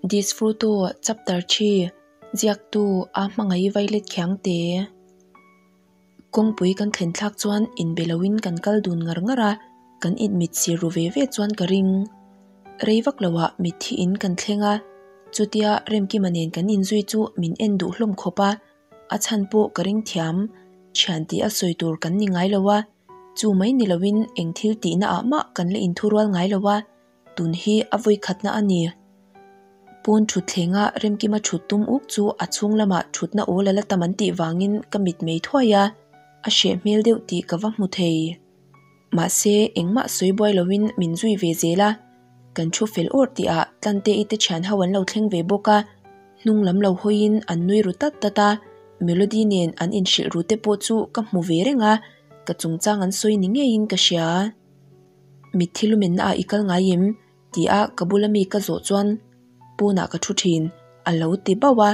Disfruto Chapter Xii Ziaktu A Hmangaih Violet Khiangte Kawngpui kan thlen thlak chuan inbe loin kan kal dun ngar ngar a, kan inmit sir ru ve ve chuan ka ring. Rei vak loah mitthi in kan thleng a, chutia Remkima nen kan inzui chu min en duh hlawm khawp a, a chhan pawh ka ring thiam, thian tih a sawi tur kan ni ngai lo a, chu mai ni loin eng thil tihna ah mah kan la inthurual ngai lo a. Tun hi a vawi khatna a ni. Pawn thutthlengah Remkima thut tum uk chu a chhung lamah thutna awl a la tam an tih vangin ka mit mei thuai a, a hreh hmel deuh tih ka va hmu thei. Mahse, engmah sawi buai loin min zui ve zel a, kan thu fel awr tihah Tlante-i te thian ho an lo thleng ve bawk a, hnung lam lo hawiin an nui ru tat tat a, Melody nen an inhrilh ru te pawh chu ka hmu ve reng a, ka chungchang an sawi ni ngeiin ka hria. Mitthi lumenna ah i kal ngai em? ti a ka bula mi ka zawh chuan pawnah ka thu thin a lo ti bauh a,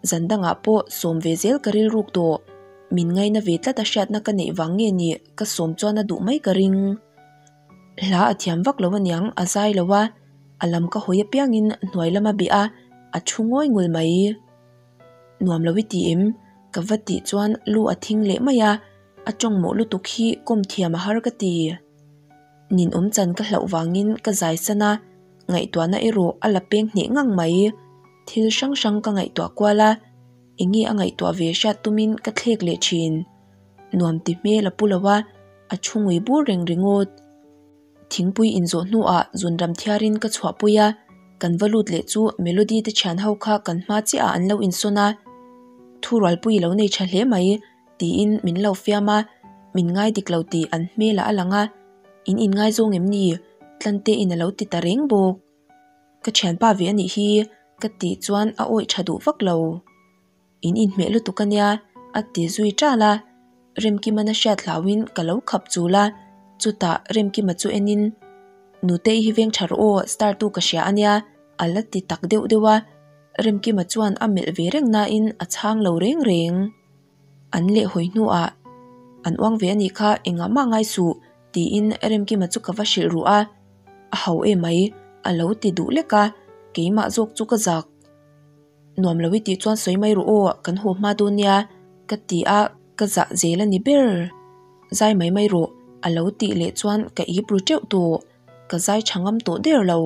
zan dangah pawh sawm ve zel ka rilruk tawh. Min ngaina ve tlat a hriatna ka neih vang nge ni ka sawm chuan a duh mai ka ring. Hla a thiam vak lo aniang a zai lo a, a lam ka hawi apiangin hnuai lama bih a, a thu ngawi ngul mai. Nuam lo i ti em? Ka va tih chuan lu a thing leh mai a, a tawng mawh lutuk hi kawm thiam a har ka ti. Nin awm chan ka hlauh vangin ka zai san a, ngaihtuahna erawh a la peng hneh ngang mai. Thil hrang hrang ka ngaihtuah kual a, eng nge a ngaihtuah ve hriat tumin ka thlek leh thin. Nuam ti hmel a pu lo a, a thu ngui bur reng ringawt. Thingpui inzawh hnuah zunram thiarin ka chhuahpui a, kan va lut leh chu Melody te thian ho kha kan hma chiah ah an lo insawn a, Thurualpui i lo nei tha hle mai tiin min lo fiam a, min ngai dik lo tih an hmelah a lang a, In inngaizawng em ni? Tlante in a lo ti ta reng bawk. Ka thianpa ve a nih hi ka tih chuan a awih tha duh vak lo. In inhmeh lutuk a nia, a ti zui ṭal a. Remkima na hriat hlauhin ka lo khap chul a, chutah Remkima chu enin, Nutei hi veng ṭha rawh aw, star tu ka hria a nia, a la ti tak deuh deuh a. Remkima chuan a melh ve reng nain a chhang lo reng reng. An lehhawi hnuah, An uang ve a nih kha, engah mah ngai suh, tiin Remkima chu ka va hrilh ruh a. A ho emai, a lo ti duh lek a, keimah zawk chu ka zak. Nuam lo i tih chuan sawi mai rawh aw, kan haw hma dawn nia, ka ti a, ka zah zel a ni ber. Zai mai mai rawh, a lo tih leh chuan ka ip ru teuh tawh, ka zai tha ngam tawh der lo.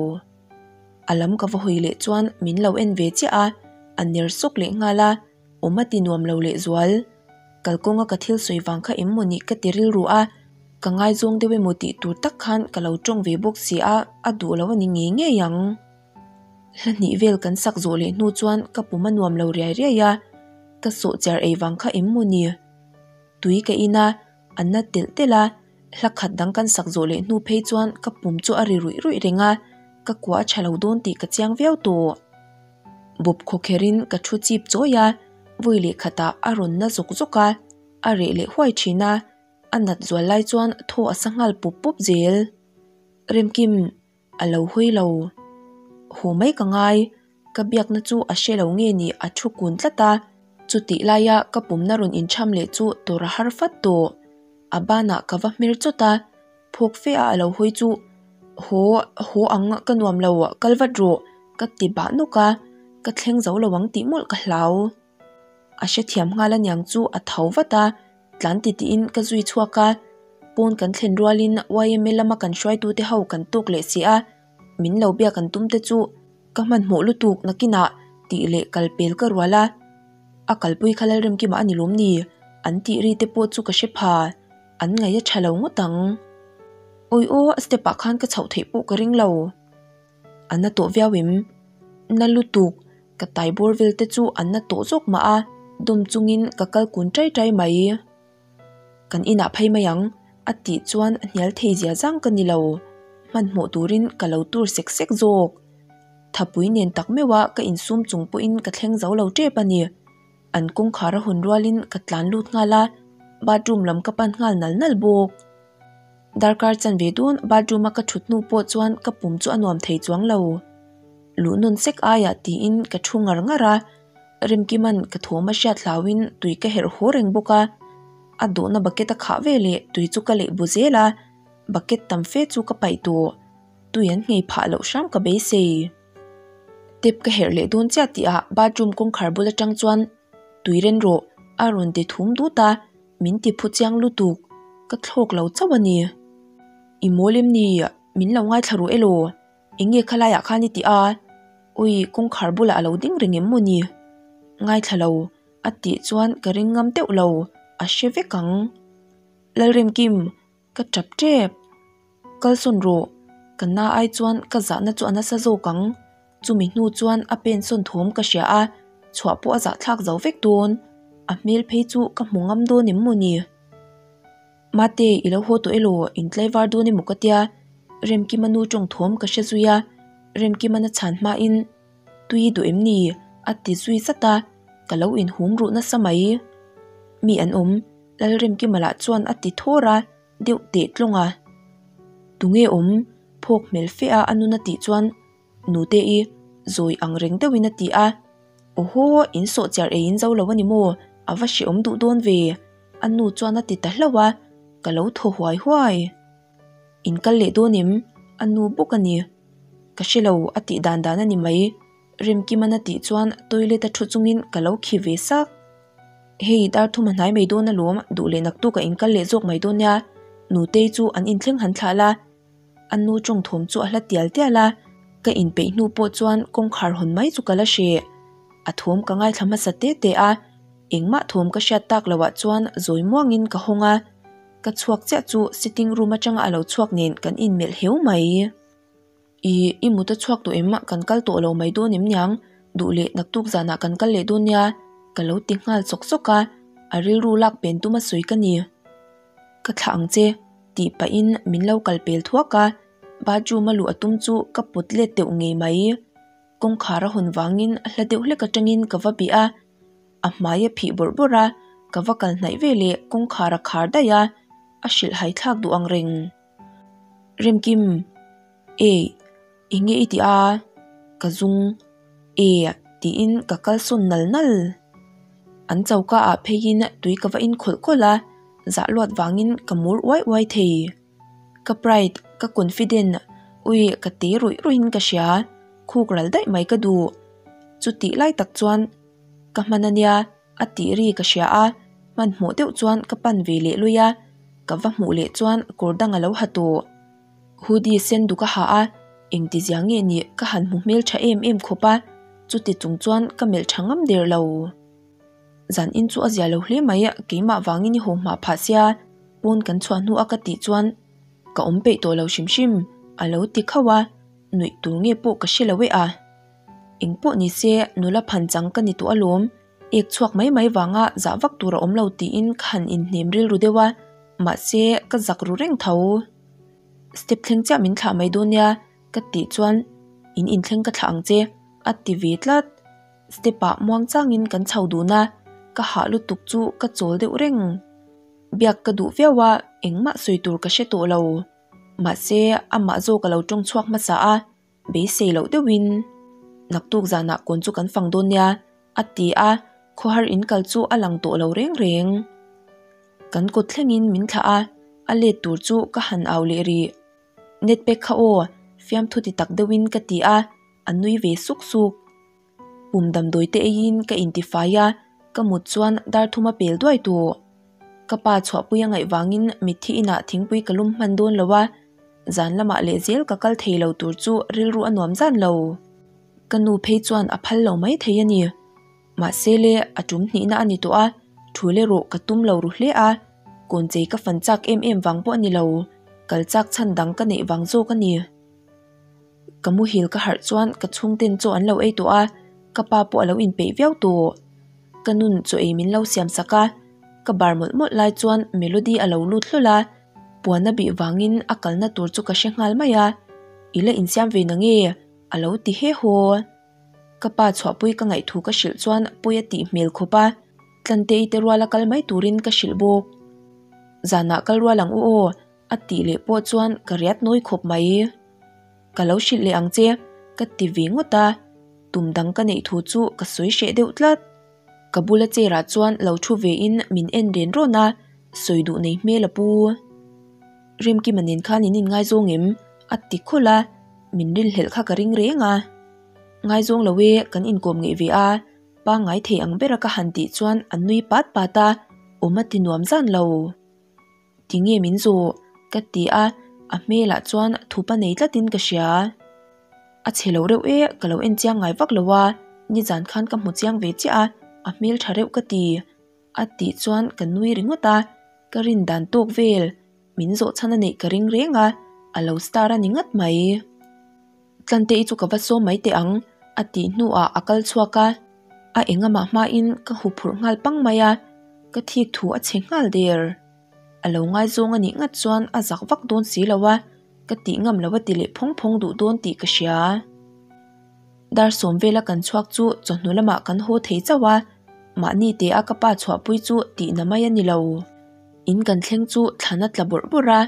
A lam ka va hawi leh chuan min lo en ve chiah a, a ner sawk leh nghal a, awm a ti nuam lo leh zual. Kalkawnga ka thil sawi vang kha em maw nih ka ti rilru a, ka ngaizawng deuh emaw tih tur tak khan ka lo tawng ve bawk si a, a duh lo a ni ngei ngei ang. Hla hnih vel kan sak zawh leh hnu chuan ka pum a nuam lo riai riai a, ka sawh chiar ei vang kha em maw ni? Tui ka in a, a na telh telh a, hla khat dang kan sak zawh leh hnu phei chuan ka pum chu a ri ruih ruih reng a, ka kua a tha lo dawn tih ka chiang viau tawh. Bawp khawkher in ka thu chip chawi a, vawi leh khatah a rawn na zawk zawk a, a reh leh huai thin a, a nat zual lai chuan thaw a sa nghal pup pup zel. Remkim. A lo hawi lo. Haw mai ka ngai, ka biakna chu a hre lo nge ni a thu kun tlat a, chutih laia ka pumna rawn inchham leh chu tawrh a har fat tawh. A banah ka va hmer chawt a, phawk fe a a lo hawi chu, Haw, haw ang ka nuam lo, kal vat rawh, ka ti bah nawk a, ka thleng zo lo ang tih mawlh ka hlau. A hrethiam nghal aniang chu a tho vat a, tlan ti tiin ka zui chhuak a, pawn kan thlen rualin yma lama kan hruaitute ho kan tawk leh si a, min lo biak an tum te chu ka hmanhmawh lutuk nakinah tih leh kal pel ka rual a, a kalpui kha Lalremkima a ni lawm ni? An tih ri te pawh chu ka hre pha, an ngaih a tha lo ngawt ang. Awi aw, step ah khan ka chhoh theih pawh ka ring lo. A na tawh viau em? Na lutuk, ka tai bawr vel te chu an na tawh zawk mah a, dawm chungin ka kal kun tai tai mai. Kan inah phei mai ang, a tih chuan hnial thei zia zang ka ni lo. Hmanhmawh turin ka lo tur sek sek zawk. Thapui nen tak meuh a ka insum chung pawhin ka thleng zo lo tep a ni. An kawngkhar a hawn rualin ka tlan lut nghal a, bathroom lam ka pan nghal nal nal bawk. Darkar chanve dawn bathroom a ka thut hnu pawh chuan ka pum chu a nuam thei chuang lo. Luh nawn sek aiah tiin ka thu ngar ngar a, Remkima'n ka thawm a hriat hlauhin tui ka herh haw reng bawk a. A dawhna bucket a khah ve leh tui chu ka leh bu zel a, bucket tam fe chu ka paih tawh. Tui an nghei phah loh hram ka beisei. Tap ka herh leh dawn chiah tih ah bathroom kawngkhar bul atang chuan tui ren rawh a rawn ti thum dut a, min ti phu chiang lutuk, ka thlawk lo chauh a ni. I mawl em ni? Min lo ngaithla ru elaw? Eng nge khalai ah khan i tih a? Ui, kawngkhar bulah a lo ding reng em maw ni? Ngaithla lo a tih chuan ka ring ngam deuh lo, a hre vek ang. Lalremkim, ka tap tep. Kalsawn rawh, ka na ai chuan ka zahna chu a nasa zawk ang. Chumi hnu chuan a pen sawn thawm ka hria a, chhuah pawh a zahthlak zo vek dawn. A hmel phei chu ka hmu ngam dawn em maw ni? Mate, i lo haw tawh elaw? In tlaivar dawn emaw ka tia. Remkima nu tawng thawm ka hre zui a, Remkimana chhan hmain Tui duh em ni? a ti zui zat a, ka lo inhum ruh nasa mai. Mi an awm, Lalremkima lah chuan a ti thawr a, deuh teh tlawng a. Tunge awm? Phawk hmel fe a a nun a tih chuan Nute i zawi ang reng deuhin a ti a. Awhaw, in sawhchiar ei in zo lo a ni maw? A va hrehawm duh dawn ve. A nu chuan a ti ta hlauh a, ka lo thaw huai huai. In kal leh dawn em? A nu bawk a ni. Ka hre lo, a tih dan dan a ni mai. Remkiman a tih chuan toilet a thu chungin ka lo khi ve sak. Hei, dar thum a hnai mai dawn alawm, duh leh naktuk a in kal leh zawk mai dawn nia. Nutei chu an inthleng han thlah la. A nu tawng thawm chu a hla tial tial a, ka inpeih hnu pawh chuan kawngkhar hawn mai chu ka la hreh. A thawm ka ngaithla hmasa te te a, engmah thawm ka hriat tak loh ah chuan zawi muangin ka hawng a, ka chhuak chiah chu sitting room atanga a lo chhuak nen kan inmelh heu mai. Ih, i mut a chhuak tawh em? Kan kal tawh lo mai dawn em niang? Duh leh naktuk zanah kan kal leh dawn nia, ka lo ti nghal chawk chawk a, a rilru lak pen tum a sawi ka ni. Ka thlah ang che, tih pahin min lo kal pel thuak a, bathroom a luh a tum chu ka pawt let deuh ngei mai. Kawngkhar a hawn vangin a hla deuh hlek atangin ka va bih a, a hmai a phih bawrh bawrh a, ka va kal hnaih ve leh kawngkhar a khar daih a, a hrilh hai thlak duh ang reng. Remkim, Ei, eng nge i tih a? Ka zung, E tiin ka kal sawn nal nal. An choka ah pheiin tui ka va in khawlh khawlh a, zah luat vangin ka mur uai uai thei. Ka pride, ka confident, ui ka te ruih ruihin ka hria, khuk ral daih mai ka duh. Chutih lai tak chuan ka hman a nia a tih ri ka hria a, hmanhmawh deuh chuan ka pan ve leh lui a, ka va hmuh leh chuan kawr dang a lo ha tawh. Hoodie sen duk a ha a, engti zia nge nih ka han hmu hmel tha em em khawp a, chuti chung chuan ka melh tha ngam der lo. Zan in chu a zia lo hle mai, keimah vangin i haw hmah phah sia, pawn kan chhuah hnu a ka tih chuan ka awm peih tawh lo hrim hrim, a lo ti khauh a, nuih tur nge pawh ka hre lo e a. Eng pawh ni se nula phan chang ka ni tawh alawm, ek chhuak mai mai vanga zah vak tur a awm lo tiin ka han inhnem rilru deuh a, mahse ka zak ru reng tho. Step thleng chiah min thlah mai dawn nia ka tih chuan in inthleng ka thlah ang che a ti ve tlat. Step ah muang changin kan chho dun a, ka hah lutuk chu ka chawl deuh reng. Biak ka duh viau a, engmah sawi tur ka hre tawh lo. Mahse amah zawk a lo tawng chhuak hmasa a, beisei loh deuhin naktuk zanah kawn chu kan fang dawn nia a ti a, khawhar in kal chu a lang tawh lo reng reng. Kan kawt thlengin min thlah a, a let tur chu ka han au leh rih. Net pack kha aw, fiamthu ti tak deuhin ka ti a, a nui ve suk suk. Pum damdawi te eiin ka intifai a, ka mut chuan dar thum a pel duai tawh. Ka pa chhuahpui a ngaih vangin mitthi inah thingpui ka lum hman dawn lo a, zan lamah leh zel ka kal thei lo tur chu rilru a nuam zan lo. Ka nu phei chuan a phal lo mai thei a ni. Mahse le, a tum hnihna a ni tawh a, thu leh rawh ka tum lo ru hle a, kawnchei ka fan chak em em vang pawh a ni lo, kal chak chhan dang ka neih vang zawk a ni. Ka muhil ka harh chuan ka chhungten chaw an lo ei tawh a, ka pa pawh a lo inpeih viau tawh. Ka nun chaw ei min lo siam sak a, ka bar mawlh mawlh lai chuan Melody a lo lut hlawl a, puan a bih vangin a kalna tur chu ka hre nghal mai a, I la insiam ve na nge? a lo ti he haw. Ka pa chhuahpui ka ngaih thu ka hrilh chuan pawi a tih hmel khawp a, Tlantei te ruala kal mai turin ka hrilh bawk. Zanah kal rual ang u aw, A tih leh pawh chuan ka riat nawi khawp mai. Ka lo hrilh leh ang che, ka ti ve ngawt a, tum dang ka neih thu chu ka sawi hreh deuh tlat. Ka bula chair ah chuan lo thu ve in min en ren rawn a, sawi duh nei hmel a pu. Remkima nen khan in inngaizawng em? A ti khawlh a, min rilhlelh kha ka ring reng a. Ngaizawng lo e, kan inkawm ngeih ve a, pangngai thei ang bera ka han tih chuan an nui pat pat a, awm a ti nuam zan lo. Tinge min zawh? ka ti a, a hmelah chuan thupa nei tlatin ka hria. A chhe lo reuh e, ka lo en chiang ngai vak lo a, nizan khan ka hmu chiang ve chiah a, a hmel tha reuh ka ti. A tih chuan ka nui ringawt a, ka rin dan tawk vel, min zawh chhan a neih ka ring reng a, a lo star a ni ngat mai. Tlante i chu ka va sawm mai teh ang, a tih hnuah a kal chhuak a, a engamah hmain ka huphurh nghal pang mai a, ka thik thu a chhe nghal der. A lo ngaizawng a nih ngat chuan a zak vak dawn si lo a, ka tih ngam lo a ti leh phawng phawng duh dawn tih ka hria. Dar sawm vela kan chhuak chu chawhnu lamah kan haw thei chauh a, mahni te a ka pa chhuahpui chu tihna mai a ni lo. In kan thleng chu thlan a tla bawrh bawrh a,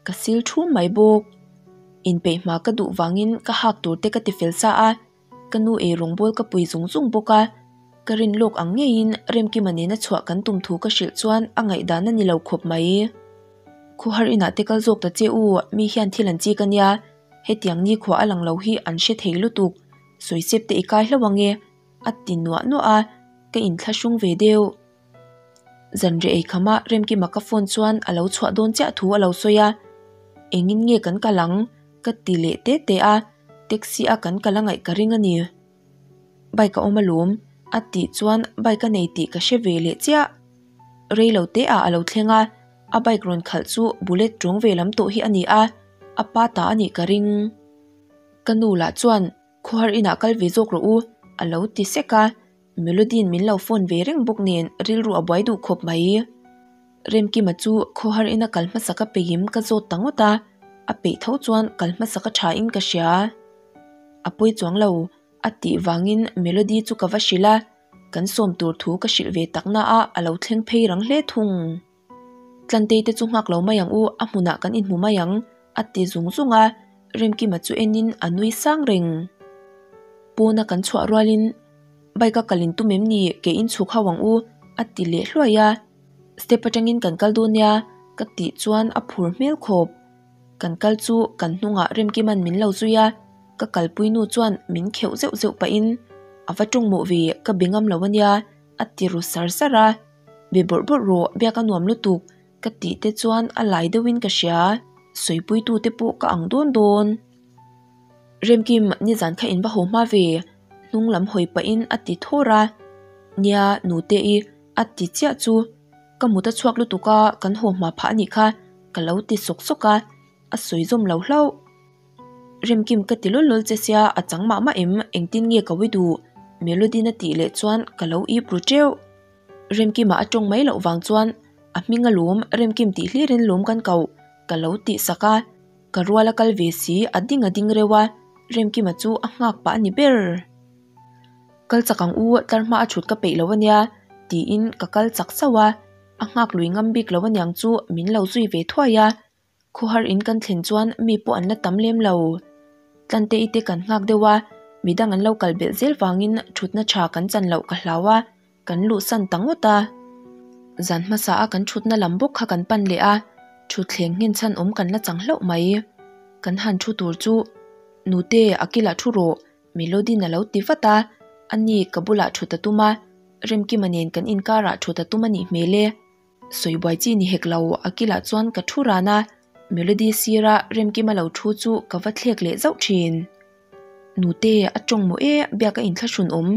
ka sil thum mai bawk. Inpeih hma ka duh vangin ka hak tur te ka ti fel sa a, ka nu ei rawngbâwl ka pui zung zung bawk a, ka rin lawk ang ngeiin Remkima nena chhuah kan tum thu ka hrilh chuan a ngaihdan a ni lo khawp mai. Khawhar inah te kal zawk ta che u, mi hian thil an chik a nia, hetiang nikhua a lang lo hi an hre thei lutuk, sawisep te i kai hlauh ang e, a ti nuah nuah a, ka inthlahrung ve deuh. Zanriah ei khama Remkima ka phone chuan a lo chhuah dawn chiah thu a lo sawi a, Engin nge kan kal ang? ka ti leh te te a, taxi a kan kal a ngaih ka ring a ni. Bike a awm alawm a tih chuan bike a nei tih ka hre ve leh chiah. Rei lo te ah a lo thleng a, a bike rawn khalh chu bullet tawng ve lam tawh hi a ni a, a pa ta a nih ka ring. Ka nu lah chuan khawhar inah kal ve zawk rawh u a lo ti sek a. Melody-in min lo phone ve reng bawk nen rilru a buai duh khawp mai. Remkima chu khawhar ina kal hmasa ka peihim ka zawt ta ngawt a, a peih tho chuan kal hmasa ka tha in ka hria. A pawi chuang lo, a tih vangin Melody chu ka va hrilh a, kan sawm tur thu ka hrilh ve tak na a a lo thleng phei rang hle thung. Tlantei te chu nghak lo mai ang u, a hmunah kan inhmu mai ang, a ti zung zung a, Remkima chu enin a nui sang reng. Pawna kan chhuah rualin Bike a kal in tum em ni, ke in chhuk hau ang u, a ti leh hluai a. Step atangin kan kal dawn nia, ka tih chuan a phur hmel khawp. Kan kal chu kan hnungah Remkima'n min lo zui a, ka kalpui nu chuan min kheuh zeuh zeuh pahin, A va tawngmawh ve, ka be ngam lo ania, a ti ru sar sar a. Be bawrh bawrh rawh, biak a nuam lutuk, ka tih te chuan a lai deuhin ka hria, sawipuitu te pawh ka ang dawn dawn. Remkim, nizan kha in va haw hma ve, hnung lam hawi pahin a ti thawr a. Nia, nute i, a ti chiah chu, ka mut a chhuak lutuk a, kan haw hma phah a nih kha, ka lo ti sawk sawk a, a sawi zawm lo hlauh. Remkim ka ti lawl lawl che sia a chang mah mah em engtin nge ka wi duh Melody-in a tih leh chuan ka lo ip ru teuh. Remkima a tawng mai loh vang chuan a hming a lawm Remkim tih hlirin lawm kan koh ka lo tih sak a, ka rual a kal ve si a ding a ding reuh a, Remkima chu a nghak pah a ni ber. Kal chak ang u tlar hma a thut ka peih lo ania tiin ka kal chak chauh a, a nghak lui ngam bik lo aniang chu min lo zui ve thuai a. Khawhar in kan thlen chuan mi pawh an la tam lem lo. Tlante i te kan nghak deuh a, midang an lo kal belh zel vangin thutna tha kan chan loh ka hlau a, kan luhsan ta ngawt a. Zan hmasa a kan thutna lam bawk kha kan pan leh a, thutthleng nghen chhan awm kan la chang hlauh mai. Kan han thu tur chu, Nute, a kilah thu rawh, Melody-in a lo ti vat a, ani ka bulah thut a tum a, Remkima nen kan inkarah thut a tum a nih hmel e. Sawi buai chi ni hek lo, a kilah chuan ka thu ran a, Melody sira Remkima lo thu chu ka va thlek leh zauh thin. Nute, a tawng maw e, biak a inthlahrun awm,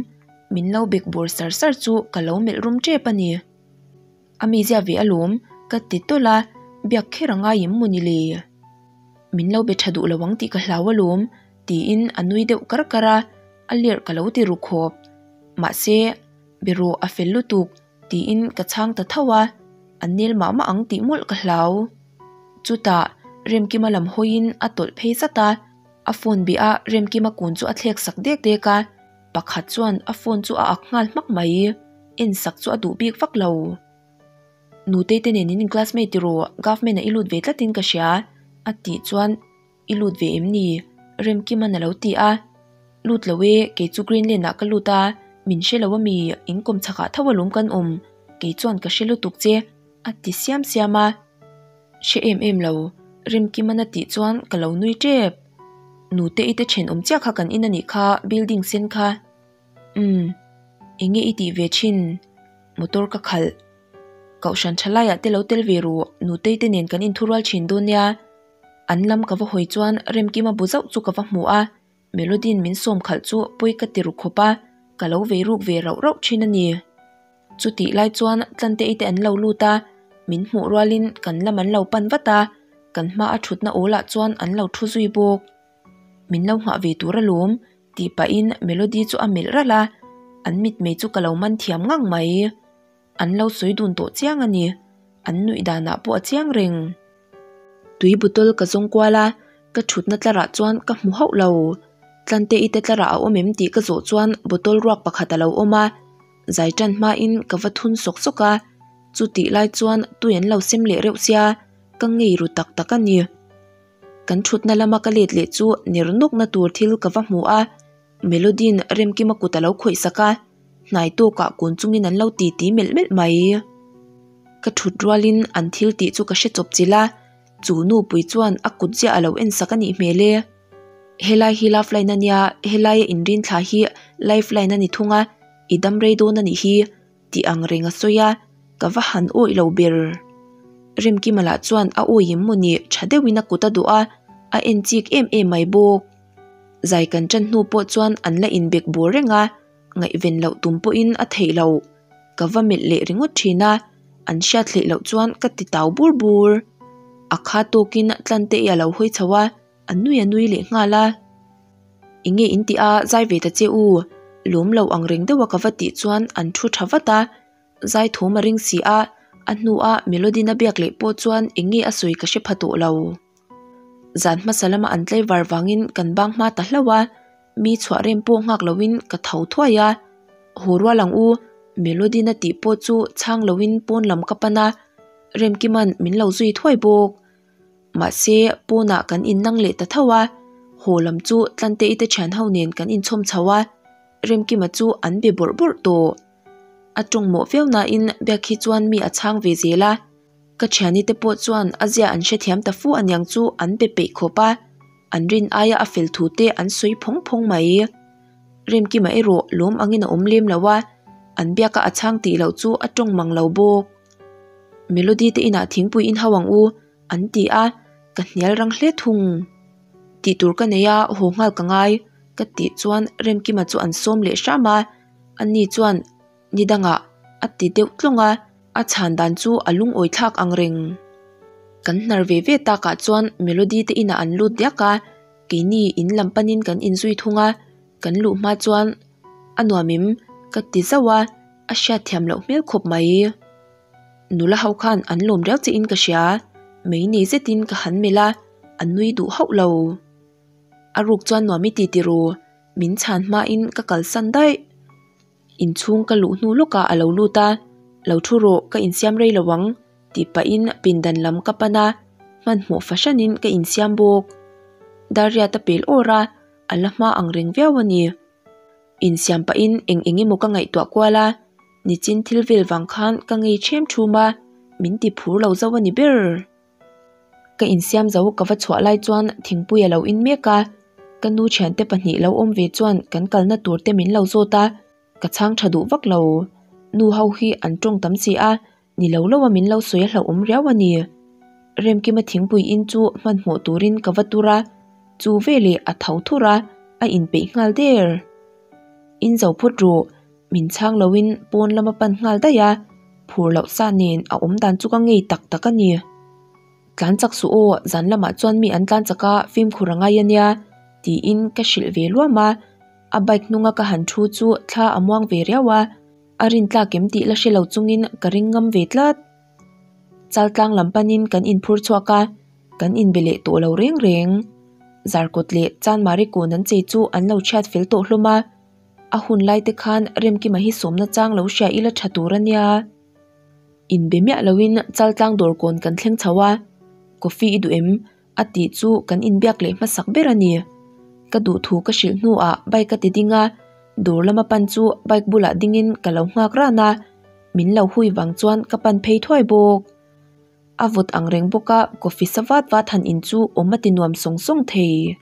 min lo bek bawr sar sar chu ka lo melh rum tep a ni. A mizia ve alawm, ka ti tawlh a, biak kher a ngai em maw ni le? Min lo be tha duh lo ang tih ka hlau alawm, tiin a nui deuh kar kar a, a lerh ka lo ti ru khawp. Mahse, be rawh a fel lutuk. Tiin ka chhang ta tho a, a nel mah mah ang tih mawlh ka hlau. Chutah Remkima lam hawiin a tawlh phei zat a, a phone bih a Remkima kun chu a thlek sak dek dek a, pakhat chuan a phone chu a ak nghal hmak mai, en sak chu a duh bik vak lo. Nutei te nen in in classmate tiraw, government ah i lut ve tlatin ka hria, a tih chuan I lut ve em ni? Remkima'n a lo ti a. Lut lo e, kei chu Greenland ah ka lut a, min hre lo ami, in kawm chhakah tho alawm kan awm, kei chuan ka hre lutuk che, a ti siam siam a. Hre em em lo, Remkima'n a tih chuan ka lo nui tep. Nute i te thenawm chiah kha kan in a nih kha, building sen kha. Umm, enge i tih ve thin? Motor ka khalh. Kohhran tha laiah te lo tel ve ru, Nutei te nen kan inthurual thin dawn nia. An lam ka va hawi chuan Remkima bu zauh chu ka va hmu a, Melody-in min sawm khalh chu pawi ka ti ru khawp a, ka lo vei ruk ve rauh rauh thin a ni. Chutih lai chuan Tlantei te an lo lut a, min hmuh rualin kan lam an lo pan vat a, kan hma a thutna awl ah chuan an lo thu zui bawk. Min lo nghah ve tur alawm tih pahin Melody chu a melh ralh a, an mitmei chu ka lo man thiam ngang mai. An lo sawi dun tawh chiang a ni, an nuih danah pawh a chiang reng. Tui bottle ka zawng kual a, ka thutna tlarah chuan ka hmu hauh lo. Tlante i te tlarah a awm em tih ka zawh chuan bottle ruak pakhat a lo awm a, zai tan hmain ka va thun sawk sawk a, chutih lai chuan tui an lo sem leh reuh sia, ka ngei ru tak tak a ni. Kan thutna lama ka let leh chu ner nawkna tur thil ka va hmu a, Melody-in Remkima kut a lo khawih sak a, hnai tawkah kun chungin an lo ti ti melh melh mai. Ka thut rualin an thil tih chu ka hre chawp chilh a, chu nupui chuan a kut ziah a lo en sak a nih hmel e. Helai hi love line a nia, helaia inrin thla hi life line a ni thung a, i dam rei dawn a nih hi. Tih ang reng a sawi a, ka va han awih lo ber. Remkima lah chuan a awi em maw ni tha deuhin a kut a dawh a, a en chik em em mai bawk. Zai kan ṭan hnu pawh chuan an la inbek bur reng a, ngaihven loh tum pawhin a theih loh. Ka va melh leh ringawt ṭhin a, an hriat hleih loh chuan ka ti tau bur bur. A kha tawkin Tlante i a lo hawi chho a, a nui a nui leh nghal a. Enge in tih a, zai ve ta che u, lawm lo ang reng deuha ka va tih chuan an thu tha vat a, zai thawm a ring si a, a hnua Melody-na biak leh pawh chuan enge a sawi ka hre pha tawh lo. Zan hmasa lama an tlaivar vangin kan bang hma ta hlauh a, mi chhuah rem pawh nghak loin ka tho thuai a, haw rual ang u, Melody-na tih pawh chu chhang loin pawn lam ka pan a, Remkima'n min lo zui thuai bawk. Mahse, pawnah kan innang leh ta tho a, haw lam chu Tlantei te thian ho nen kan inchhawm chho a, Remkima chu an be bawrh bawrh tawh. A tawng mawh viau nain biak hi chuan mi a chhang ve zel a, ka thiani te pawh chuan a zia an hrethiam ta fu aniang chu an be peih khawp a, an rin aia a fel thu te an sawi phawng phawng mai. Remkima erawh lawm angin a awm lem lo a, an biaka a chhang tih loh chu a tawng mang lo bawk. Melody te inah thingpui in hau ang u, an ti a, ka hnial rang hle thung. Tih tur ka nei a, haw nghal ka ngai, ka tih chuan Remkima chu an sawm leh hram a, ani chuan ni dangah a ti deuh tlawng a, a chhan dan chu a lungawi thlak ang reng. Kan hnar ve ve takah chuan Melody te inah an lut diak a, keini in lam panin kan inzui thung a, kan luh hma chuan a nuam im ka ti zauh a, a hriatthiam loh hmel khawp mai. Nula ho khan an lawm riau che in ka hria, mei nei zetin ka han melh a, a nui duh hauh lo. A ruk chuan nuam i ti ti ru, min chhan hmain ka kalsan daih. Inchhung ka luh hnu lawkah a lo lut a, Lo thu rawh, ka insiam rei lo ang, tih pahin pindan lam ka pan a, hmanhmawh fahranin ka insiam bawk. Dariat a pel awr a, a la hma ang reng viau a ni. Insiam pahin eng eng emaw ka ngaihtuah kual a, nichin thil vel vang khan ka ngei ṭhem ṭhum a, min ti phur lo zo a ni ber. Ka insiam zo ka va chhuah lai chuan thingpui a lo in mek a, ka nu thiante pahnih lo awm ve chuan kan kalna tur te min lo zawt a, ka chhang tha duh vak lo. Nu ho hi an tawng tam si a, ni lo lo a min lo sawi a hlauhawm riau a ni. Remkima thingpui in chu hmanhmawh turin ka va tur a, chu veleh a tho thur a, a inpeih nghal der. In zo phawt rawh, min chhang loin pawn lama pan nghal daih a, phur loh sa nen a awm dan chu ka ngei tak tak a ni. Tlan chak suh aw, zan lamah chuan mi an tlan chak a, fimkhur a ngai a nia, tiin ka hrilh ve luam a, a bike hnunga ka han thu chu thla a muang ve riau a, a rin tlak em tih la hre lo chungin ka ring ngam ve tlat. Chaltlang lam panin kan inphur chhuak a, kan inbe leh tawh lo reng reng. Zarkawt leh Chanmari kawn an chei chu an lo chhiat fel tawh hlawm a, a hun lai te khan Remkima hi sawmna chang lo hria ila tha tur a nia. Inbe miah loin Chaltlang dawr kawn kan thleng chho a, Coffee i duh em? A tih chu kan inbiak leh hmasak ber a ni. Ka duh thu ka hrilh hnuah bike a ti ding a, dawr lama pan chu bike bulah dingin ka lo nghak ran a, min lo hui vang chuan ka pan phei thuai bawk. A vawt ang reng bawk a, coffee sa vat vat han in chu awm a ti nuam sawng sawng thei.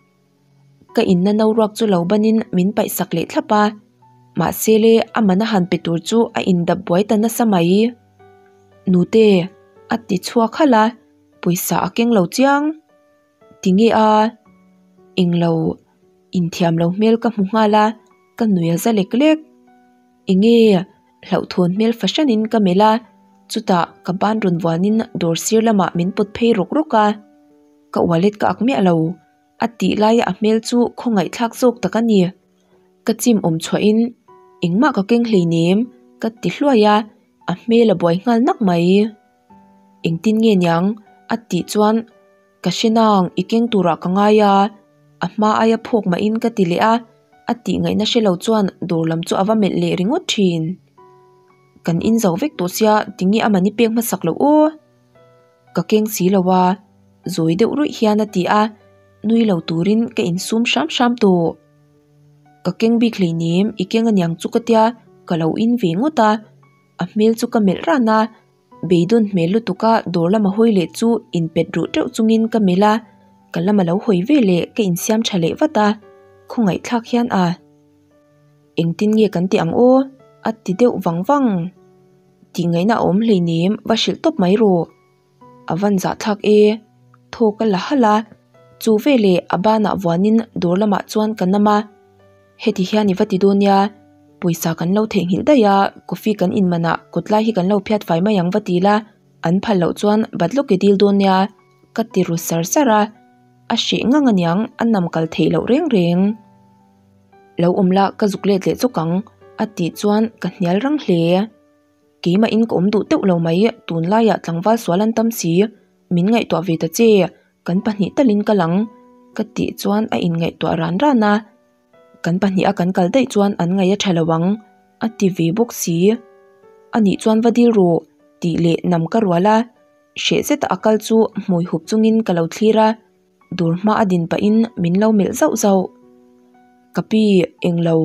Ka inna no ruak chu lo banin min paih sak leh thlap a. Mahse le a man a han pe tur chu a indap buai ta nasa mai. Nute, a ti chhuak halh a, pawisa a keng lo chiang. Tinge a? Englo, inthiam lo hmel ka hmu nghal a, ka nui a za lek lek. Enge? Hlauhthawn hmel fahranin ka melh a, chutah ka ban rawn vuanin dawr sir lamah min pawt phei rawk rawk a. Ka wallet ka ak miah lo, a tih laia a hmel chu khawngaihthlak zawk tak a ni. Ka chim awm chhuahin engmah ka keng hleinem ka ti hluai a, a hmel a buai nghal nak mai. Engtin nge niang? a tih chuan ka hre nang i keng turah ka ngai a, a hma aia phawk mahin ka ti leh a, a tih ngaihna hre lo chuan dawr lam chu a va melh leh ringawt thin. Kan in zo vek tawh sia tinge a mani pek hmasak loh aw? Ka keng si lo a, zawi deuh ruih hian a ti a, nui lo turin ka insum hram hram tawh. Ka keng bik hleinem i keng aniang chu ka tia ka lo in ve ngawt a, a hmel chu ka melh ran a, beidawn hmel lutuk a dawr lama hawi leh chu inpet ruh teuh chungin ka melh a, ka lama lo hawi ve leh ka insiam tha leh vat a, khawngaihthlak hian a. Engtin nge kan tih ang aw? a ti deuh vang vang. Tih ngaihna a awm hleinem va hrilh tawp mai rawh. A van zahthlak e. Thaw ka la halh a, chu veleh a banah vuanin dawr lamah chuan ka nam a. Heti hian i va ti dawn nia, pawisa kan lo theihnghilh daih a, coffee kan in manah kawt lai hi kan lo phiat fai mai ang va ti la, an phal loh chuan bat lawk i dil dawn nia, ka ti ru sar sar a. A hreh ngang aniang a nam kal theih loh reng reng. Lo awm la ka zuk let leh chawk ang, a tih chuan ka hnial rang hle. Keimahin ka awm duh teuh lo mai, tunlaiah tlangval sual an tam si, min ngaihtuah ve ta che, kan pahnih talin ka lang, ka tih chuan a inngaihtuah ran ran a. Kan pahnih a kan kal daih chuan an ngaih a tha lo ang, a ti ve bawk si. Anih chuan va dil rawh, tih leh nam ka rual a, hreh zeta a kal chu hmui hup chungin ka lo thlir a. Dawr hma a din pahin min lo melh zauh zauh. Ka pi, englo.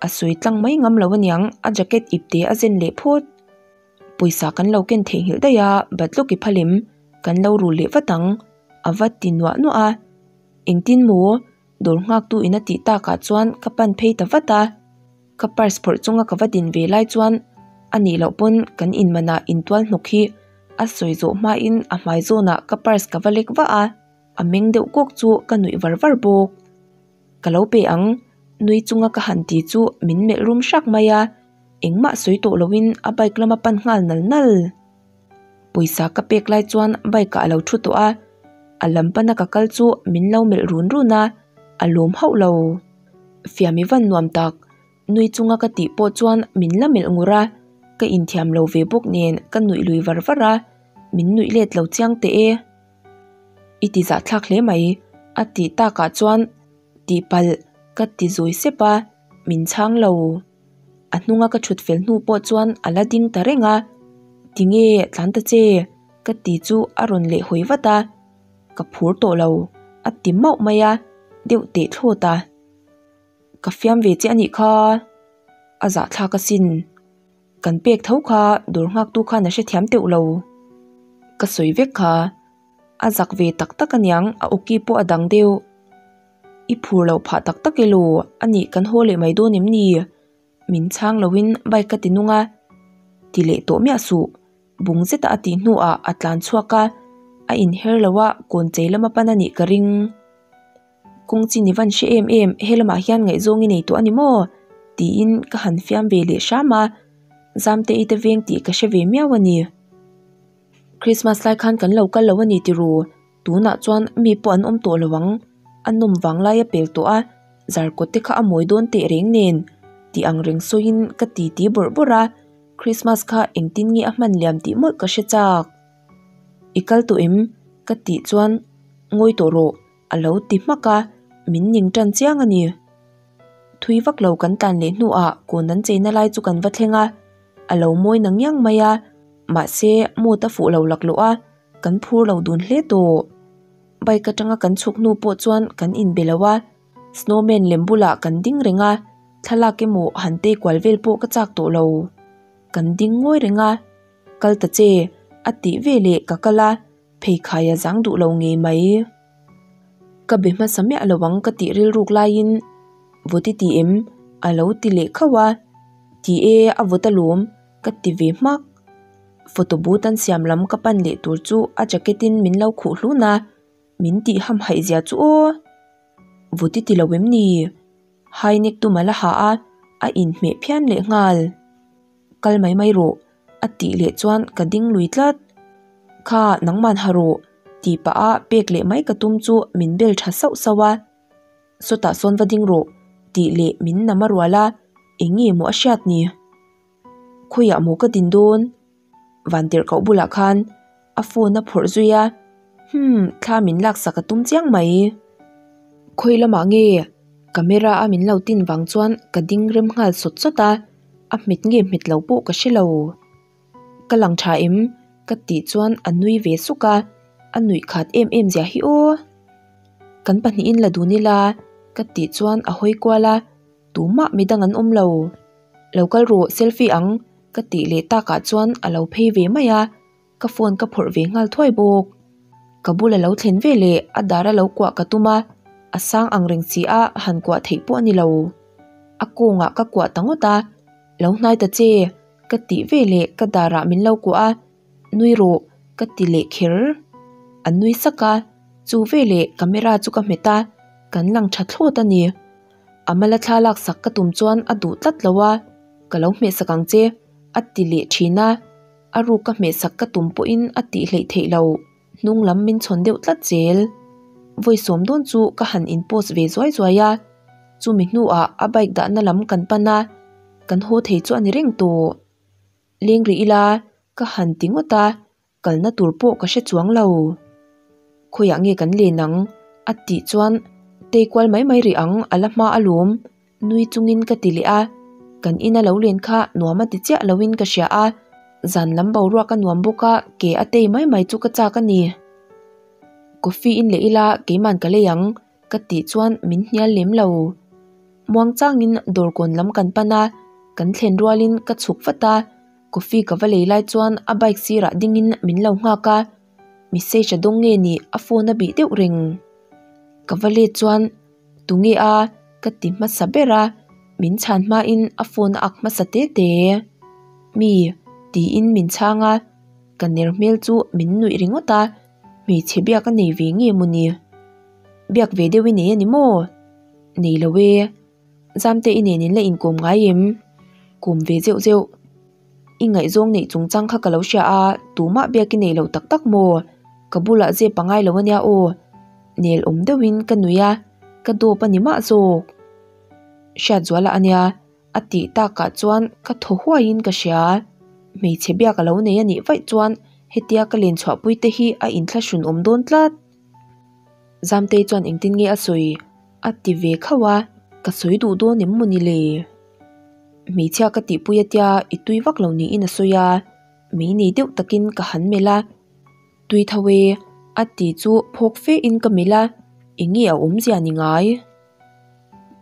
A sawi tlang mai ngam lo aniang, a jacket ip te a zen leh phawt. Pawisa kan lo ken theihnghilh daih a, bat lawk i phalem, kan lo rul leh vat ang, a va ti nuah nuah a. Engtin maw? Dawr nghaktu in a tih takah chuan ka pan phei ta vat a. Ka purse phawrh chunga ka va din ve lai chuan a nih loh pawn kan inmanah intual hnawk hi a sawi zawh hmain a hmai zawnah ka purse ka va lek vah a, a meng deuh kawk chu ka nuih var var bawk. Ka lo pe ang, nui chunga ka han ti chu min melh rum hrak mai a, engmah sawi tawh loin a bike lama pan nghal nal nal. Pawisa ka pek lai chuan bike ah a lo thu tawh a, a lam pana ka kal chu min lo melh run run a, a lawm hauh lo. Fiam i van nuam tak, nui chunga ka tih pawh chuan min la melh ngur a, ka inthiam lo ve bawk nen ka nuih lui var var a, min nuih let lo chiang teh e. I ti zahthlak hle mai, a tih takah chuan tihpalh ka ti zawi sep a, min chhang lo. A hnunga ka thut fel hnu pawh chuan a la ding ta reng a, Tinge tlan ta che? ka ti chu a rawn leh hawi vat a, Ka phur tawh lo, a ti mauh mai a, deuh teh thlawt a. Ka fiam ve che a nih kha, a zahthlak asin. Kan pek tho kha dawr nghaktu khan a hrethiam teuh lo. Ka sawi vek kha, a zak ve tak tak aniang a awki pawh a dang deuh. I phur loh phah tak tak elaw a nih kan haw leh mai dawn em ni? Min chhang loin bike ka ti nung a, ti leh tawh miah suh. Bung zeta a tih hnuah a tlan chhuak a, a inher lo a kawn chei lama pan a nih ka ring. Kawng chin i van hre em em, he lamah hian ngaihzawng i nei tawh a ni maw? tiin ka han fiam ve leh hram a, Zamte i te veng tih ka hre ve miau a ni. Christmas lai khan kan lo kal lo a ni tiraw? Tunah chuan mi pawh an awm tawh lo ang, a nawm vang lai a pel tawh a, zarkawt te kha a mawi dawn teh reng nen tih ang reng sawiin ka ti ti bawrh bawrh a, Christmas kha engtin nge a hman liam tih mawlh ka hre chak. I kal tawh em? ka tih chuan ngawi tawh rawh a lo ti hmak a, min ning tan chiang a ni. Thui vak lo kan tlan leh hnuah kawn an cheina lai chu kan va thleng a, a lo mawi na ngiang mai a, mahse mood a fuh lo laklawh a, kan phur lo dun hle tawh. Bike atanga kan chhuk hnu pawh chuan kan inbe lo a, snowman lem bulah kan ding reng a, thlalak emaw han tei kual vel pawh ka chak tawh lo. Kan ding ngawi reng a, kal ta che a tih veleh ka kal a, pheikhai a zang duh lo ngei mai. Ka be hmasa miah lo ang ka tih rilruk laiin vawt i ti em? A lo ti leh khauh a, Ti e, a vawt alawm ka ti ve hmak. Photo booth an siam lam ka pan leh tur chu a jacket in min lo khuh hlun a, min tih hamhaih zia chu aw. Vawt i ti lo em ni? High neck tum a la ha a, a inhmeh phian leh nghal. Kal mai mai rawh a tih leh chuan ka ding lui tlat. Kha nangman ha rawh tih pah a pek leh mai ka tum chu min bel tha sauh sauh a. Sawtah sawn va ding rawh tih leh min nam a rual a, eng nge maw a hriat ni? Khawiah maw ka din dawn? Vantirhkoh bulah khan a phone a phawrh zui a, hmm thla min laksak a tum chiang mai. Khawi lamah nge camera a min lo tin vang chuan ka ding rem nghal sawt sawt a, a hmet nge hmet lo pawh ka hre lo. Ka lang tha em? Ka tih chuan a nui ve suk a, a nuih khat em em zia hi aw. Kan pahnihin la dun ila ka tih chuan a hawi kual a, tumah midang an awm lo. Lo kal rawh selfie ang ka tih leh takah chuan a lo phei ve mai a, ka phone ka phawrh ve nghal thuai bawk. Ka bul a lo thlen ve leh a dar a lo kuah ka tum a, a sang ang reng si a han kuah theih pawh a ni lo. A kawngah ka kuah ta ngawt a, Lo hnai ta che ka tih ve leh ka darah min lo kuah a, Nui rawh ka ti leh kher. A nui sak a, chu veleh camera chu ka hmet a, kan lang tha thlawt a ni. A mala thla laksak ka tum chuan a duh tlat lo a, Ka lo hmehsak ang che a ti leh thin a, a ruk ka hmehsak ka tum pawhin a tih hleih theih lo, hnung lam min chhawn deuh tlat zel. Vawi sawm dawn chu ka han in post ve zuai zuai a, chumi hnuah a bike dahna lam kan pan a, kan haw thei chu a ni reng tawh. Leng rih ila ka han ti ngawt a, kalna tur pawh ka hre chuang lo. Khawiah nge kan len ang? a tih chuan tei kual mai mai rih ang a la hma alawm nui chungin ka ti leh a, kan ina lo len kha nuam a ti chiah loin ka hria a, zan lam boruak a nuam bawk a ke a tei mai mai chu ka chak a ni. Coffee in leh ila keiman ka lei ang Ka tih chuan min hnial lem lo. Muang changin dawr kawn lam kan pan a, kan thlen rualin ka chhuk vat a, coffee ka va lei lai chuan a bike sirah dingin min lo nghak a, message a dawng nge ni a phone a bih deuh reng. Ka va let chuan tunge a ka ti hmasa ber a, min chhan hmain a phone a ak hmasa te te. Mi tiin min chhang a, ka ner hmel chu min nuih ringawt a. Hmeichhe biak a nei ve nge maw ni? Biak ve deuh i nei a ni maw? Nei lo e. Zamte i nen in la inkawm ngai em? Kawm ve zeuh zeuh. I ngaihzawng neih chungchang kha ka lo hria a, tumah biak i nei lo tak tak maw? Ka bulah zep a ngai lo a nia aw. Nel awm deuhin ka nui a, ka dawp a ni mah zawk. Hriatzuala a nia. A tih takah chuan ka thaw huaiin ka hria. Hmeichhe biak a lo nei a nih vaih chuan hetia ka len chhuahpui te hi a inthlahrun awm dawn tlat. Zamtei chuan engtin nge a sawi? A ti ve khauh a, ka sawi duh dawn em mawni le? Hmeichhia ka tihpui atia i tui vak lo niin a sawi a, mei nei deuh takin ka han melh a. Tui tho e, a ti chu phawk fe in ka melh a, enge a awmzia ni ngai?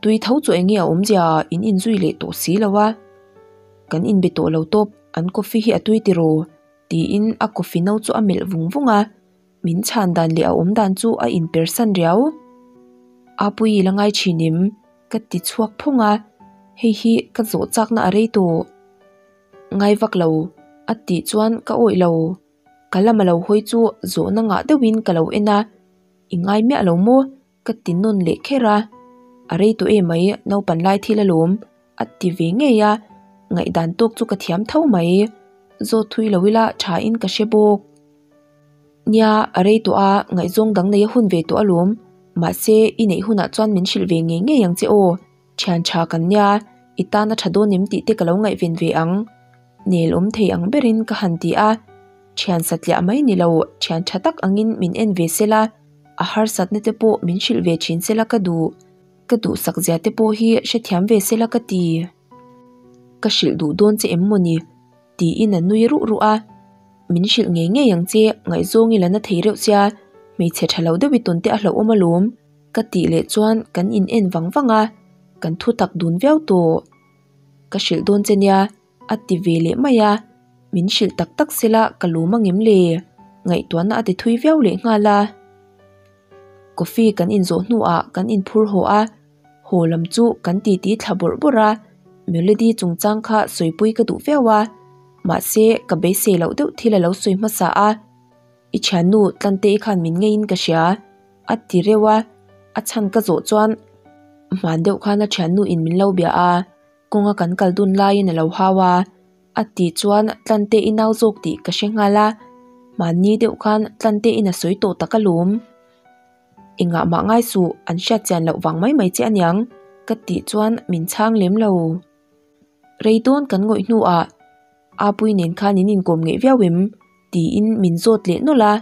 Tui tho chu enge a awmzia in inzui leh tawh si lo a, kan inbe tawh lo tawp, an coffee hi a tui tiraw? tiin a coffee no chu a melh vung vung a, min chhan dan leh a awm dan chu a inpersan riau. Apuii i la ngai thin em? ka ti chhuak phawng a, hei hi ka zawh chakna a rei tawh. Ngai vak lo a tih chuan ka awih lo, ka lama lo hawi chu zawhna ngah deuhin ka lo en a, i ngai miah lo maw? Ka ti nawn leh kher a, a rei tawh em mai naupan lai thil alawm a ti ve ngei a, ngaihdan tawk chu ka thiam tho mai, zawt thui lo ila tha in ka hre bawk. Nia, a rei tawh a, ngaihzawng dang nei a hun ve tawh alawm, mahse i neih hunah chuan min hrilh ve ngei ngei ang che aw, thian tha kan nia, i tan a tha dawn em tih te ka lo ngaihven ve ang. Nel awm thei ang berin ka han ti a, thian satliah mai ni lo, thian tha tak angin min en ve sela, a harsatna te pawh min hrilh ve thin sela ka duh, ka duhsak zia te pawh hi hrethiam ve sela ka ti. Ka hrilh duh dawn che em mawni? tiin a nui ruh ruh a, min hrilh ngei ngei ang che, ngaihzawng i la na thei reuh sia, hmeichhe tha lo deuh i tawn te a hlauhawm alawm ka tih leh chuan kan in en vang vang a, kan thu tak dun viau tawh. Ka hrilh dawn che nia. A ti ve leh mai a, min hrilh tak tak sela ka lum angem le? Ngaihtuahna a ti thui viau leh nghal a. Coffee kan inzawh hnuah kan inphur haw a, haw lam chu kan titi thla bawrh bawrh a, Melody chungchang kha sawipui ka duh viau a, mahse ka beisei loh deuh thil a lo sawi hmasa a, I thiannu Tlantei khan min ngeiin ka hria a ti reuh a, a chhan ka zawh chuan hman deuh khan a thiannu in min lo bia a, kawnga kan kal dun laiin a lo hau a, a tih chuan Tlante i nau zawk tih ka hre nghal a, hmanni deuh khan Tlante in a sawi tawh tak alawm. Engah mah ngai suh, an hriat chian loh vang mai mai che aniang ka tih chuan min chhang lem lo. Rei dawn kan ngawih hnuah Apui nen khan in inkawm ngeih viau em? tiin min zawt leh nawlh a,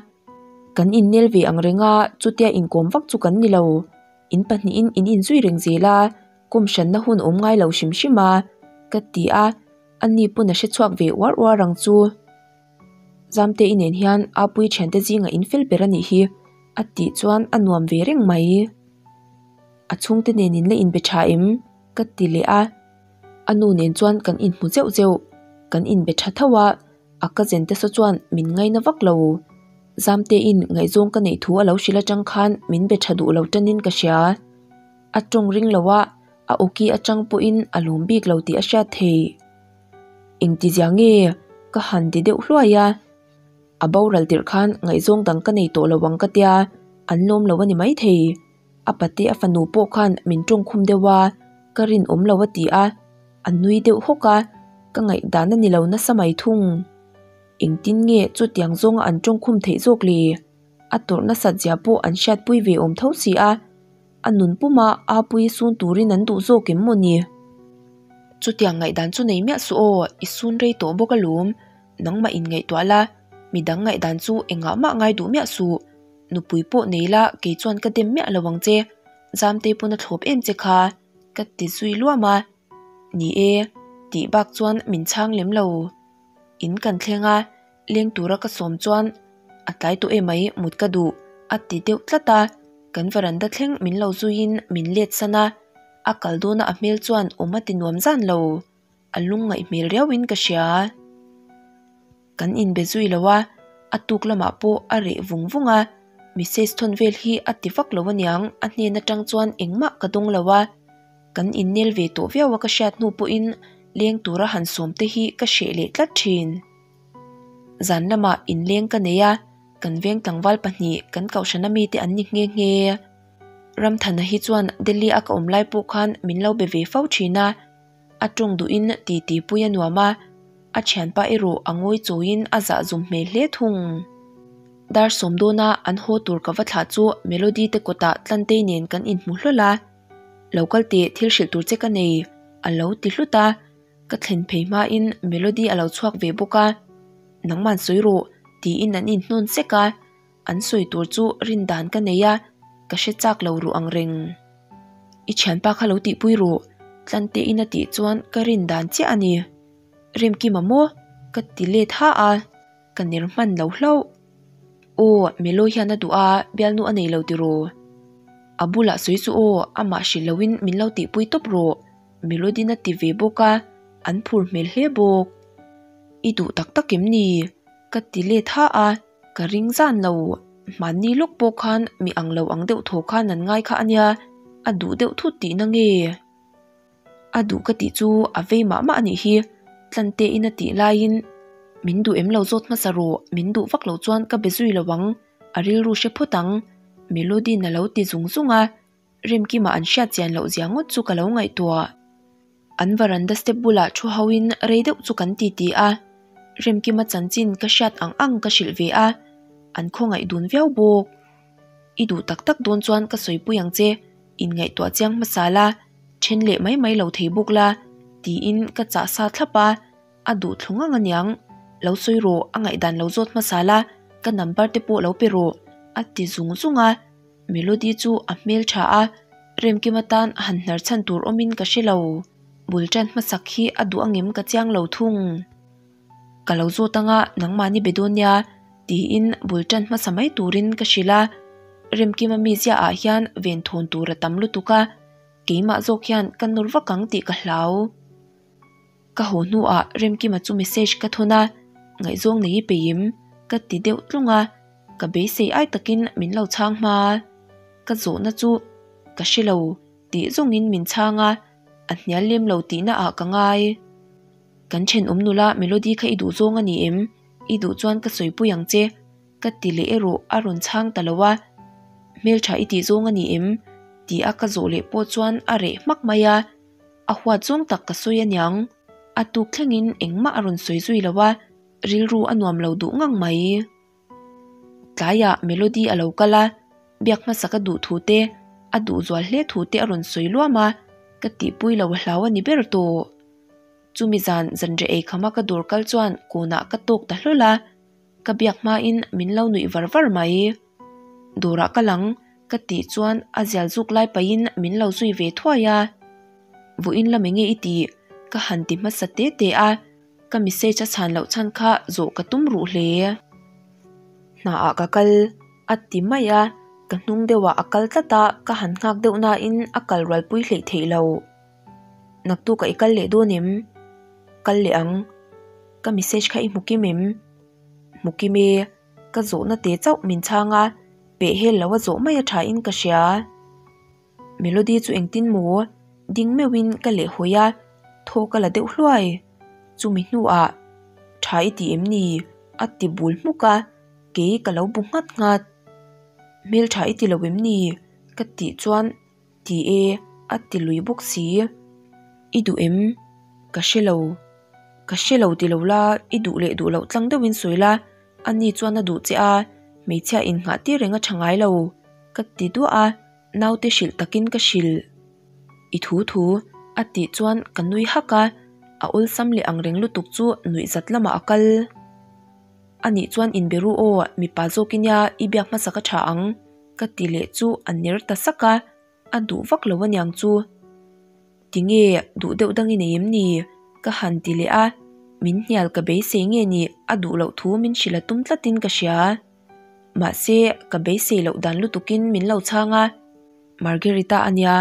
kan innel ve ang reng a, chutia inkawm vak chu kan ni lo. In pahnihin in inzui reng zel a, kawm hranna hun awm ngai lo hrim hrim a, ka ti a, ani pawn a hre chhuak ve uar uar ang chu. Zamte i nen hian Apui thiante zingah in fel ber a nih hi, a tih chuan a nuam ve reng mai. A chhungte nen in la inbe tha em? ka ti leh a, a nu nen chuan kan inhmu zeuh zeuh, kan inbe tha tho a, a cousin te saw chuan min ngaina vak lo. Zamtein ngaihzawng ka neih thu a lo hrilh atang khan min be tha duh lo tanin ka hria. A tawng ring lo a, a awki atang pawhin a lawm bik lo tih a hriat thei. Engtizia nge ka han ti deuh hluai a, a boral tirh khan ngaihzawng dang ka nei tawh lo ang ka tia, an lawm lo a ni maithei. A pate a fanu pawh khan min tawngkhum deuh a, ka rinawm lo a ti a, a nui deuh hawk a, ka ngaihdan a ni lo nasa mai thung. Engtin nge chutiang zawnga an tawngkhum theih zawk le? A tawrh nasat zia pawh an hriatpui ve awm tho si a, a nun puma Apuii sun turin an duh zawk em maw ni? Chutiang ngaihdan chu nei miah suh aw, i sun rei tawh bawk alawm, nangmah inngaihtuah la, midang ngaihdan chu engah mah ngai duh miah suh. Nupui pawh nei la kei chuan ka dem miah lo ang che, Zamtei pawn a thlawp em che kha, ka ti zui luam a. Ni e, tih bak chuan min chhang lem lo. In kan thleng a, leng tura ka sawm chuan a tlai tawh emai mut ka duh a ti deuh tlat a, kan varanda thleng min lo zuiin min let san a, a kal dawna a hmel chuan awm a ti nuam zan lo, a lungngaih hmel riauin ka hria. Kan inbe zui lo a, a tuk lamah pawh a reh vung vung a, message thawn vel hi a ti vak lo aniang a hnen atang chuan engmah ka dawng lo a, kan innel ve tawh viau a ka hriat hnu pawhin leng tura han sawm te hi ka hreh leh tlat thin. Zan lamah inleng ka nei a, kan veng tlangval pahnih kan kohhrana mite an ni nghe nghe. Ramthana hi chuan Delhi a ka awm lai pawh khan min lo be ve fo thin a, A tawng duhin titi pui a nuam a, a thianpa erawh a ngawi chawiin a zah zum hmel hle thung. Dar sawm dawna an haw tur ka va thlah chu Melody te kawtah Tlantei nen kan inhmu hlawl a, Lo kal teh thil hrilh tur che ka nei a lo ti hlut a, ka thlen phei hmain Melody a lo chhuak ve bawk a, Nangman sawi rawh tiin an inhnawn sek a. An sawi tur chu rin dan ka nei a, ka hre chak lo ruh ang reng. I thianpa kha lo tihpui ruh, Tlantein a tih chuan ka rin dan chiah a ni. Remkima maw? Ka ti let ha a, ka ner hman lo hlauh. Aw, Melo hian a duh a, bialnu a nei lo tiraw? A bulah sawi chu aw, amah hrilh loin min lo tihpui tawp rawh, Melodin a ti ve bawk a, an phur hmel hle bawk. I duh tak tak em ni? Ka ti let ha a. Ka ring zan lo, hmanni lawk pawh khan mi ang lo ang deuh thaw khan an ngai kha ania, a duh deuh thut tihna nge? A duh ka tih chu a vei mah mah anih hi, Tlantein a tih laiin min duh em lo zawt hmasa rawh, min duh vak loh chuan ka be zui lo ang, a rilru hre phawt ang, Melody-in a lo ti zung zung a. Remkima an hriat chian loh zia ngawt chu ka lo ngaihtuah. An varanda step bulah thu hoin rei deuh chu kan titi a, Remkima chanchin ka hriat ang ang ka hrilh ve a, an khawngaih dun viau bawk. I duh tak tak dawn chuan ka sawipui ang che, inngaihtuah chiang hmasa la, then leh mai mai lo thei bawk la, tiin ka chah sa thlap a. A duh thlu ngang aniang, lo sawi rawh, a ngaihdan lo zawt hmasa la, ka number te pawh lo pe rawh, a ti zung zung a. Melody chu a hmel tha a, Remkima tan han hnar chhan tur awmin ka hre lo. Bul tan hmasak hi a duh angem ka chiang lo thung. Ka lo zawt anga nangmahni be dawn nia, tiin bul tan hmasa mai turin ka hrilh a. Remkima mizia ah hian venthawn tur a tam lutuk a, keimah zawk hian ka nawr vak ang tih ka hlau. Ka haw hnuah Remkima chu message ka thawn a, ngaihzawng nei i peih em? Ka ti deuh tlung a, ka beisei ai takin min lo chhang hma. Ka zawhna chu ka hre lo tih zawngin min chhang a, a hnial lem lo tihna ah ka ngai. Kan thenawm nula Melody kha i duh zawng a ni em? I duh chuan ka sawipui ang che. Ka ti leh erawh a rawn chhang ta lo a, Hmeltha i tih zawng a ni em? Ti a ka zawh leh pawh chuan a reh hmak mai a, a huat zawng tak ka sawi aniang. A tuk thlengin engmah a rawn sawi zui lo a, rilru a nuam lo duh ngang mai. Tlaiah Melody a lo kal a, biak hmasa ka duh thu te, a duh zual hle thu te a rawn sawi luam a, ka tihpui lo a hlau a ni ber tawh. Chumi zan zanriah ei khama ka dawr kal chuan kawnah ka tawk ta hlawl a, ka biak hmain min lo nuih var var mai. Dawrah ka lang ka tih chuan a zial zuk lai pahin min lo zui ve thuai a. Vawiin lam enge i tih? Ka han ti hmasa te te a, ka message a chhan loh chhan kha zawh ka tum ruh hle. Hnaah ka kal a ti mai a, ka hnung deuhah a kal tlat a, ka han nghak deuh nain a kal rualpui hleih theih lo. Naktukah i kal leh dawn em? Kal leh ang. Ka message kha i hmu kim em? Hmu kim e. Ka zawhna te chauh min chhang a, peh hel lo a zawh mai a tha in ka hria. Melody chu engtin maw? Ding meuhin ka leh hawi a, thaw ka la deuh hluai. Chumi hnuah, Tha i ti em ni? a ti bul hmuk a, kei ka lo bu nghat nghat. Hmeltha i ti lo em ni? ka tih chuan Ti e, a ti lui bawk si. I duh em? Ka hre lo. Ka hre lo ti lo la, i duh leh duh loh tlang deuhin sawi la, ani chuan a duh che a, hmeichhia innghah tir reng a tha ngai lo, ka ti duah a, naute hrilh takin ka hrilh. I thu thu, a tih chuan ka nui hak a, a awlsam leh ang reng lutuk chu nuihzat lamah a kal. Anih chuan inbe ru aw, mipa zawk i nia, i biak hmasa ka tha ang. Ka ti leh chu a ner ta sak a, a duh vak lo aniang chu. Tinge duh deuh dang i nei em ni? Ka han ti leh a, min hnial ka beisei nge ni a duh loh thu min hrilh a tum tlatin ka hria. Mahse, ka beisei loh dan lutukin min lo chhang a, Margarita ania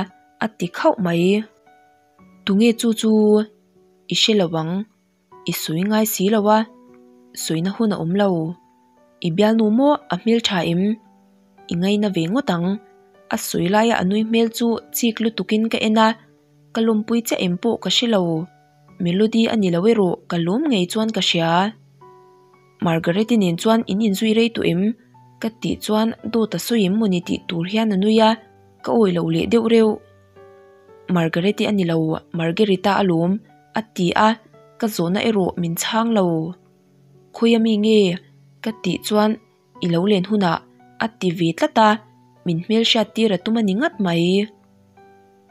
a ti khauh mai. Tunge chu chu i hre lo ang. I sawi ngai si lo a, sawina hun a awm lo. I bialnu maw a hmel tha em? I ngaina ve ngawt ang. A sawi laia a nui hmel chu chik lutukin ka en a, ka lawmpui chiah em pawh ka hre lo. Melody a ni lo erawh ka lawm ngei chuan ka hria. Margaret-i nen chuan in inzui rei tawh em? Ka tih chuan dawt a sawi em mawni tih tur hian a nui a, ka awih lo leh deuh reuh. Margaret-i a ni lo, Margarita alawm. A ti a, ka zawhna erawh min chhang lo. Khawi ami nge? Ka tih chuan i lo len hunah a ti ve tlat a, min hmelhriat tir a tum a ni ngat mai.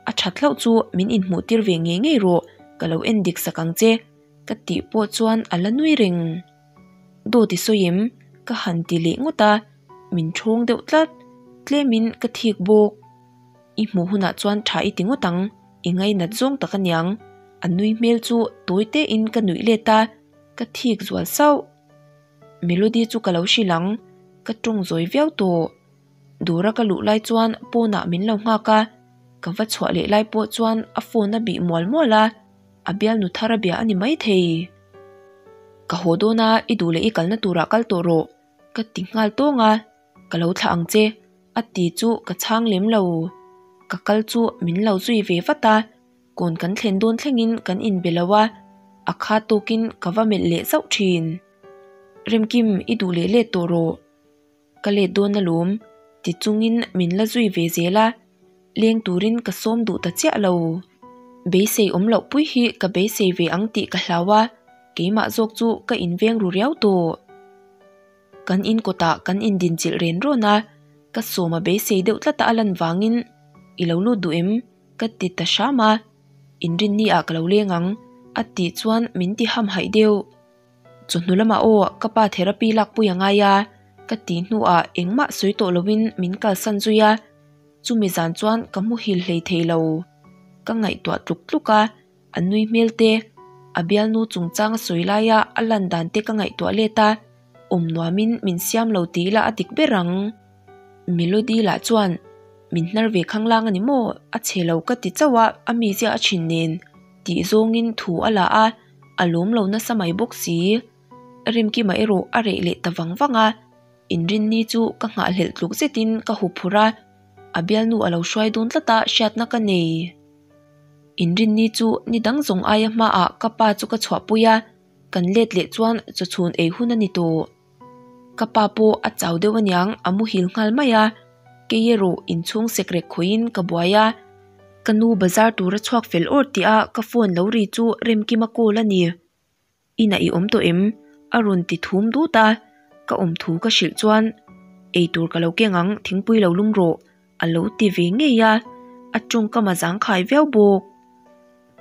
A that hlauh chu min inhmuh tir ve ngei ngei rawh, ka lo en dik sak ang che, ka tih pawh chuan a la nui reng. Dawt i sawi em? Ka han ti leh ngawt a, min thawng deuh tlat, tlemin ka thik bawk. I hmuh hunah chuan tha i ti ngawt ang, i ngainat zawng tak aniang. A nui hmel chu tawi tein ka nuih let a, ka thik zual sauh. Melody chu ka lo hrilh ang, ka tawng zawi viau tawh. Dawra ka luh lai chuan pawnah min lo nghak a, ka va chhuah leh lai pawh chuan a phone a bih mual mual a, a bialnu thar a bia a ni maithei. Ka haw dawn a, i duh leh i kalna turah kal tawh rawh, ka ti nghal tawng a. Ka lo thlah ang che, a ti chu ka chhang lem lo. Ka kal chu min lo zui ve vat a, kawn kan thlen dawn thlengin kan inbe lo a, a kha tawkin ka va melh leh zauh thin. Remkim, i duh leh let tawh rawh. Ka let dawn alawm, ti chungin min la zui ve zel a, leng turin ka sawm duh ta chiah lo. Beisei awm loh pui hi ka beisei ve ang tih ka hlau a, keimah zawk chu ka inveng ru riau tawh. Kan in kawtah kan indinchilh ren rawn a, ka sawm a beisei deuh tlat a a lan vangin I lo lut duh em? ka ti ta hram a, Inrinni ah ka lo leng ang a tih chuan min ti hamhaih deuh. Chawhnu lamah aw ka pa therapy lakpui a ngai a ka tih hnuah engmah sawi tawh lovin min kalsan zui a, chumi zan chuan ka muhil hlei thei lo. Ka ngaihtuah tluk tluk a. A nui hmel te, a bialnu chungchang a sawi laia a lan dan te ka ngaihtuah let a, awm nuamin min siam lo tih ila a dik ber ang. Melody lah chuan min hnar ve khanglang a ni maw, a chhe lo ka ti chauh a, a mizia a thin nen tih zawngin thu a la a, a lawm lo nasa mai bawk si. Remkima erawh a reh leh ta vang vang a, inrinni chu ka nghahhlelh tluk zetin ka huphurh a. A bialnu a lo hruai dawn tlat a hriatna ka nei. Inrinni chu ni dang zawng aia hmaah ka pa chu ka chhuahpui a, kan let leh chuan chawchhun ei hun a ni tawh. Ka pa pawh a chau deuh aniang a muhil nghal mai a, kei erawh inchhung sekrek khawihin ka buai a. Ka nu bazar tura chhuak fel awr tih a ka phone lo ri chu Remkima call a ni. Inah i awm tawh em? A rawn ti thum dut a, ka awm thu ka hrilh chuan eitur ka lo keng ang thingpui lo lum rawh a lo ti ve ngei a, a tawngkam a zangkhai viau bawk.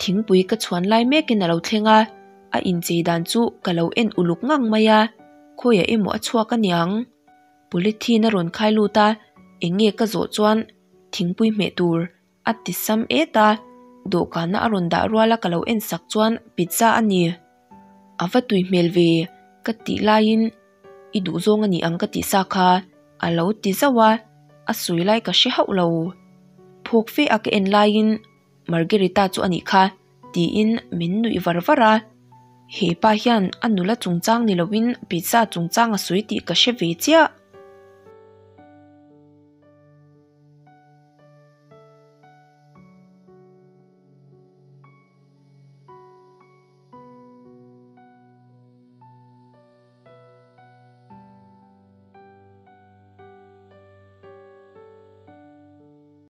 Thingpui ka chhuan lai mekin a lo thleng a, a inchei dan chu ka lo en uluk ngang mai a, khawiah emaw a chhuak aniang. Polythene a rawn khai lut a, eng nge ka zawh chuan thingpui hmeh tur a ti sam et a, dawhkana a rawn dah ruala ka lo en sak chuan pizza a ni. A va tui hmel ve ka tih laiin i duhzawng a ni ang ka tih sa kha a lo ti zauh a, a sawi lai ka hre hauh lo. Phawk fe a ka en laiin Margarita chu a nih kha tiin min nuih var var a, he pa hian a nula chungchang ni loin pizza chungchang a sawi tih ka hre ve chiah.